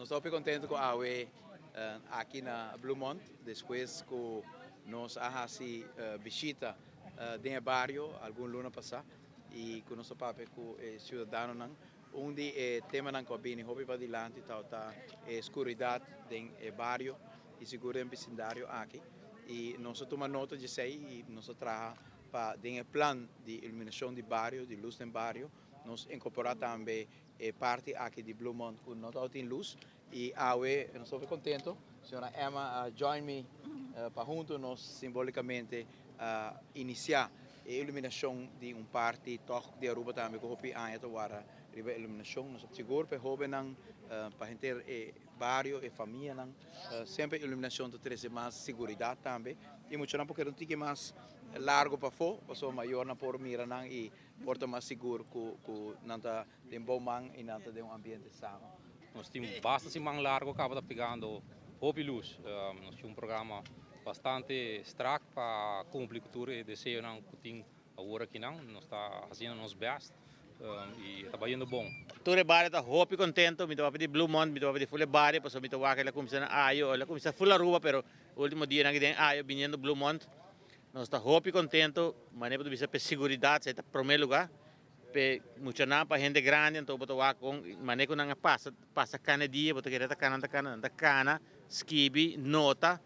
Nos ta hopi contento cu awe aki na Bloemond, despues cu nos a haci bishita den e bario algun luna pasa y cu nos a papia cu e ciudadanonan. Un di e temanan cu a bini hopi padilanti tabata e scuridad den e bario y sigur den bisindario aki y nos a tuma nota di esey y nos a traha pa den e plan di iluminacion di bario, di luz den bario, nos incorpora tambe e parti aki di Bloemond cu no tabatin luz y awe nos ta hopi contento. Señora Emma a join me pa hunto nos simbolicamente a inicia e iluminacion di un parti toch di Aruba tambe cu hopi aña ta warda riba e iluminacion. Nos ta sigur pa e hobennan, pa henter e bario, e famianan, semper iluminacion ta trece mas siguridad tambe y muchanan por keda un tiki mas largo pafo pasobra mayornan por mira nan y por ta mas sigur cu nan ta den bon man y nan ta den un ambiente sano. Nos tin basta siman largo caba ta pegando hopi luz. Nos tin un programa bastante strak pa cumpli cu tur e deseonan cu tin awor akinan. Nos ta haciendo nos best y e ta bayendo bon. Tur e bario ta hopi contento, mi ta papia di Blue Mont, mi ta papia di full e bario pasobra mi ta wak el a cuminsa na Ayo, el a cuminsa full Aruba pero ultimo dianan aki den Ayo biniendo Blue Mont. Nos ta hopi contento, manera bo ta bisa p'e siguridad esei ta prome lugar. P'e muchanan, pa hende grandi, anto bo ta wak kon manera ku nan a pasa, pasa kana dia, bo ta kere ta kana, ta kana, nan ta kana, skibi, nota,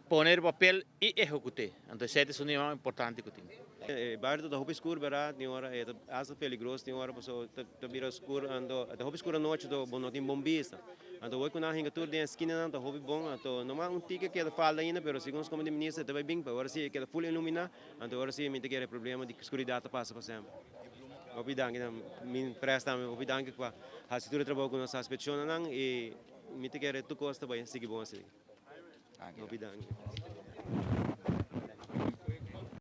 pone riba papel i ehekut'é. Anto esei ta esun di mas importante ku tin. E bario ta hopi skur bèrdat, tin ora e ta asta peligroso tin ora pasobra ta bira skur anto ta hopi skur anochi anto bo no tin bon bista. Anto woi ku nan hinka tur den e skinanan ta hopi bon anto nomas un tiki a keda falta ainda pero segun nos komo di minister ta bai bin pa ora si e keda ful iluminá. Anto ora si mi ta kere problema di skuridat ta pasa pa semper. Hopi danki na mi pres tambe, hopi danki pa hasi tur e trabou ku nos hasi pa e personanan i mi ta kere tur kos ta bai sigui bon asina. Hopi danki.